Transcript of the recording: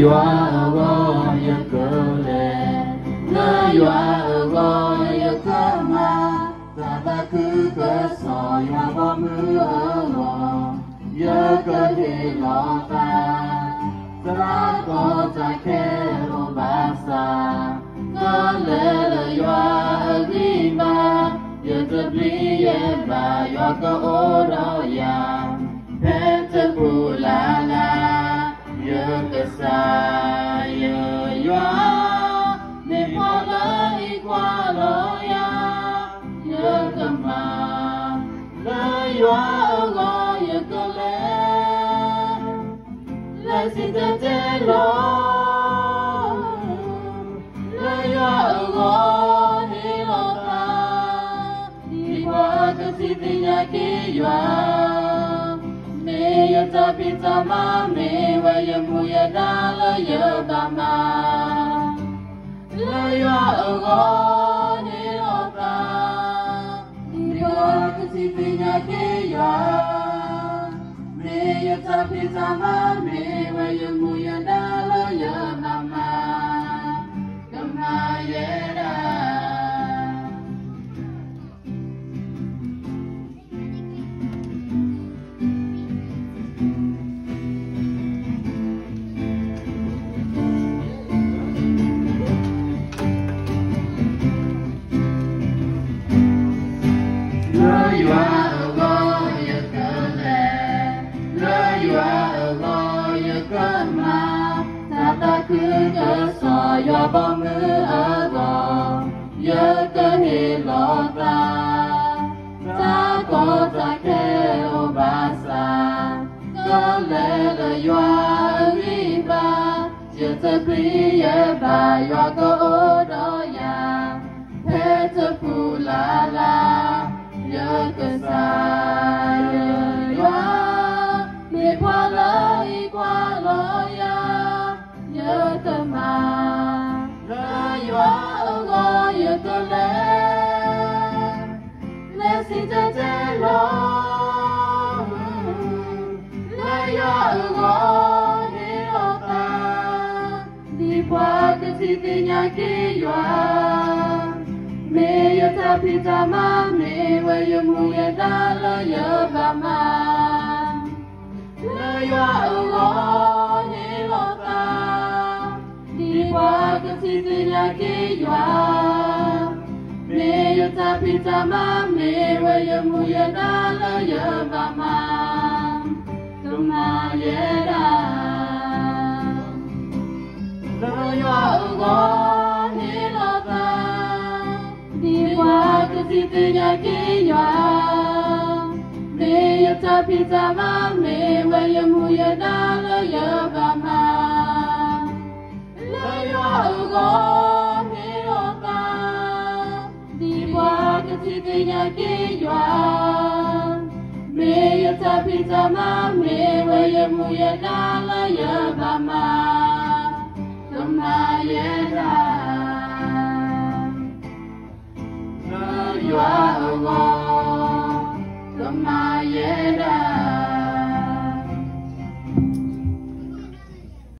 ယွၤအဂီၢ်ယကလဲၤ, လၢယွၤအဂီၢ်ယကမၤ, တၢ်သးခုကစီၣ် ယွၤဘီမုၢ်အဂီၢ်, ယကဟ့ၣ်လီၤသး, တၢ်ကီတၢ်ခဲအိၣ်ဘၣ်ဆၣ်, ကလဲၤလၢယွၤအဂံၢ်ဘါ, ယတပျံၤယဘၣ် ယွၤကအိၣ်ဒီးယၤ, ဖဲတပူၤလၢ်လၢ် ယကစၢ်ယွၤ, မ့ၢ်ပှၤလၢအကွၢ်လီၤယၤ, ယကမၤ, လၢယွၤအဂီၢ်ယကလဲၤ, လၢစံၣ်တဲၤတဲလီၤ, လၢယွၤအဂီၢ်ဟ့ၣ်လီၤသး, ဒ်ပှၤကထံၣ်သ့ၣ်ညါက့ၤယွၤ, မ့ၢ်ယတၢ်ဖံးတၢ်မၤ မ့ၢ်ဝဲယမူယဒါလၢယဘၣ်မၤ, လၢယွၤအဂီၢ်ဟ့ၣ်လီၤသး, ဒ်ပှၤကထံၣ်သ့ၣ်ညါက့ၤယွၤ, မ့ၢ်ယတၢ်ဖံးတၢ်မၤ မ့ၢ်ဝဲယမူယဒါလၢယဘၣ်မၤ, ကမၤယဲဒၣ် လၢယွၤအဂီၢ်ယကလဲၤ, လၢယွၤအဂီၢ်ယကမၤ, တၢ်သးခုကစီၣ် ယွၤဘီမုၢ်အဂီၢ်, ယကဟ့ၣ်လီၤသး, တၢ်ကီတၢ်ခဲအိၣ်ဘၣ်ဆၣ်, ကလဲၤလၢယွၤအဂံၢ်ဘါ, ယတပျံၤယဘၣ် ယွၤကအိၣ်ဒီးယၤ, ဖဲတပူၤလၢ်လၢ် ယကစၢ်ယွၤ, မ့ၢ်ပှၤလၢအကွၢ်လီၤယၤ, ယကမၤ, လၢယွၤအဂီၢ်ယကလဲၤ, လၢစံၣ်တဲၤတဲလီၤ, လၢယွၤအဂီၢ်ဟ့ၣ်လီၤသး, ဒ်ပှၤကထံၣ်သ့ၣ်ညါက့ၤယွၤ, မ့ၢ်ယတၢ်ဖံးတၢ်မၤ မ့ၢ်ဝဲယမူယဒါလၢယဘၣ်မၤ, လၢယွၤအဂီၢ်ဟ့ၣ်လီၤသး, ဒ်ပှၤကထံၣ်သ့ၣ်ညါက့ၤယွၤ, မ့ၢ်ယတၢ်ဖံးတၢ်မၤ မ့ၢ်ဝဲယမူယဒါလၢယဘၣ်မၤ, ကမၤယဲဒၣ် လၢယွၤအဂီၢ်ဟ့ၣ်လီၤသး, ဒ်ပှၤကထံၣ်သ့ၣ်ညါက့ၤယွၤ, မ့ၢ်ယတၢ်ဖံးတၢ်မၤ မ့ၢ်ဝဲယမူယဒါလၢယဘၣ်မၤ, လၢယွၤအဂီၢ်ဟ့ၣ်လီၤသး, ဒ်ပှၤကထံၣ်သ့ၣ်ညါက့ၤယွၤ, မ့ၢ်ယတၢ်ဖံးတၢ်မၤ မ့ၢ်ဝဲယမူယဒါလၢယဘၣ်မၤ, ကမၤယဲဒၣ် လၢယွၤအဂီၢ်, ကမၤယဲဒၣ်